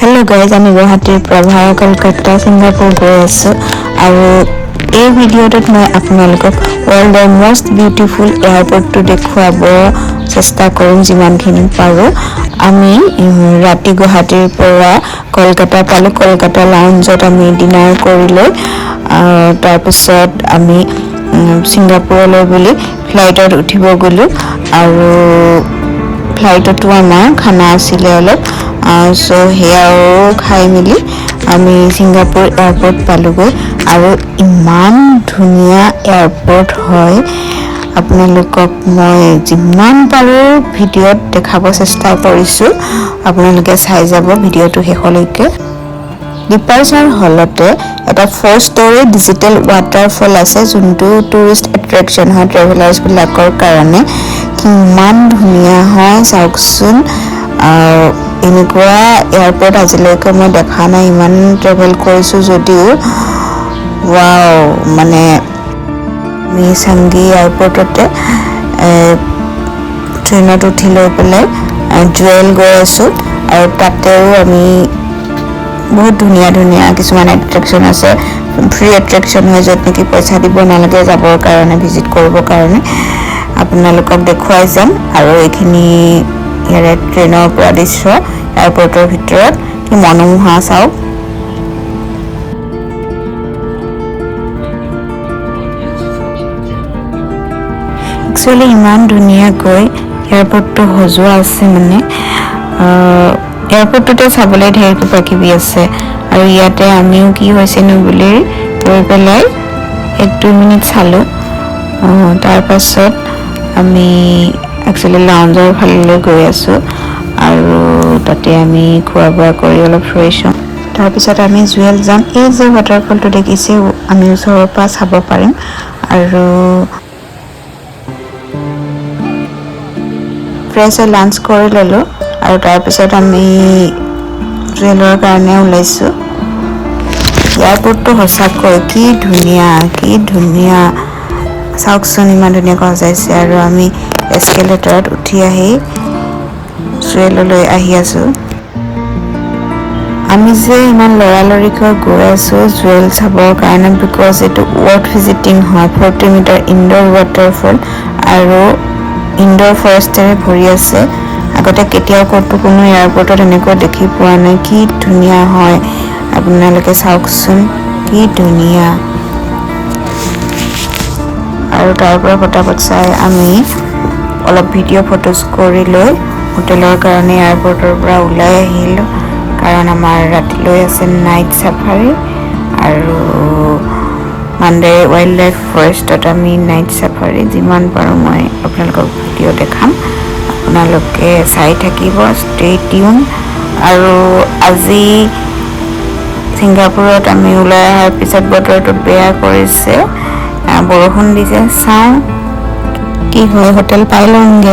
Hello' guys, আমি গুৱাহাটীৰ পৰা ভায়া কলকাতা ছিংগাপুৰ গৈ আছোঁ আৰু এই ভিডিঅ'টোত মই আপোনালোকক ৱৰ্ল্ডৰ মষ্ট বিউটিফুল এয়াৰপৰ্টটো দেখুৱাব চেষ্টা কৰিম যিমানখিনি পাৰোঁ। আমি ৰাতি গুৱাহাটীৰ পৰা কলকাতা পালোঁ। কলকাতা লাউঞ্জত আমি ডিনাৰ কৰি লৈ তাৰপিছত আমি ছিংগাপুৰলৈ বুলি ফ্লাইটত উঠিব গ'লোঁ আৰু ফ্লাইটতো আমাৰ খানা আছিলে অলপ, চ' সেয়াও খাই মেলি আমি ছিংগাপুৰ এয়াৰপৰ্ট পালোগৈ। আৰু ইমান ধুনীয়া এয়াৰপৰ্ট হয়, আপোনালোকক মই যিমান পাৰোঁ ভিডিঅ'ত দেখাব চেষ্টা কৰিছোঁ। আপোনালোকে চাই যাব ভিডিঅ'টো শেষলৈকে। ডিপাৰ্চাৰ হলতে এটা 4 ষ্টৰী ডিজিটেল ৱাটাৰফল আছে, যোনটো টুৰিষ্ট এট্ৰেকশ্যন হয় ট্ৰেভেলাৰ্ছবিলাকৰ কাৰণে। কিমান ধুনীয়া হয় চাওকচোন। এনেকুৱা এয়াৰপৰ্ট আজিলৈকে মই দেখা নাই, ইমান ট্ৰেভেল কৰিছোঁ যদিও। ৱাও, মানে আমি চাংগি এয়াৰপৰ্টতে ট্ৰেইনত উঠি লৈ পেলাই জুৱেল গৈ আছোঁ আৰু তাতেও আমি বহুত ধুনীয়া ধুনীয়া কিছুমান এট্ৰেকশ্যন আছে, ফ্ৰী এট্ৰেকশ্যন হয়, য'ত নেকি পইচা দিব নালাগে যাবৰ কাৰণে, ভিজিট কৰিবৰ কাৰণে। আপোনালোকক দেখুৱাই যাম। আৰু এইখিনি ইয়াৰে ট্ৰেইনৰ পৰা দৃশ্য এয়াৰপৰ্টৰ ভিতৰত কি মনোমোহা চাওক। একচুৱেলি ইমান ধুনীয়াকৈ এয়াৰপৰ্টটো সজোৱা আছে, মানে এয়াৰপৰ্টটোতে চাবলৈ ঢেৰ কিবা কিবি আছে। আৰু ইয়াতে আমিও কি হৈছেনো বুলি ৰৈ পেলাই 1-2 মিনিট চালোঁ। তাৰপাছত আমি একচুৱেলি লাউঞ্জৰ ফাললৈ গৈ আছোঁ আৰু তাতে আমি খোৱা বোৱা কৰি অলপ ফ্ৰেছ হ'ম। তাৰপিছত আমি জুৱেল যাম। এই যে ৱাটাৰফলটো দেখিছে, আমি ওচৰৰ পৰা চাব পাৰিম। আৰু ফ্ৰেছ হৈ লাঞ্চ কৰি ল'লোঁ আৰু তাৰপিছত আমি জুৱেলৰ কাৰণে ওলাইছোঁ। এয়াৰপৰ্টটো সঁচাকৈ কি ধুনীয়া, কি ধুনীয়া চাওকচোন, ইমান ধুনীয়াকৈ সজাইছে। আৰু আমি এস্কেলেটৰত উঠি আহি জুৱেললৈ আহি আছোঁ। আমি যে ইমান লৰালৰিকৈ গৈ আছোঁ জুৱেল চাবৰ কাৰণে, because এইটো ৱৰ্থ ভিজিটিং হয়। 40 মিটাৰ ইনড'ৰ ৱাটাৰফল আৰু ইনড'ৰ ফৰেষ্টেৰে ভৰি আছে। আগতে কেতিয়াও ক'তো কোনো এয়াৰপৰ্টত এনেকুৱা দেখি পোৱা নাই। কি ধুনীয়া হয়, আপোনালোকে চাওকচোন, কি ধুনীয়া। আৰু তাৰ পৰা ফটাফট চাই আমি অলপ ভিডিঅ' ফটোজ কৰি লৈ হোটেলৰ কাৰণে এয়াৰপৰ্টৰ পৰা ওলাই আহিলোঁ, কাৰণ আমাৰ ৰাতিলৈ আছে নাইট চাফাৰী। আৰু মাণ্ডাৰী ৱাইল্ড লাইফ ফৰেষ্টত আমি নাইট চাফাৰী যিমান পাৰোঁ মই আপোনালোকক ভিডিঅ' দেখাম, আপোনালোকে চাই থাকিব, ষ্টে টিউন। আৰু আজি ছিংগাপুৰত আমি ওলাই অহাৰ পিছত বতৰটো বেয়া কৰিছে, বৰষুণ দিছে। চাওঁ কি হয়, হোটেল পাই লওঁগৈ।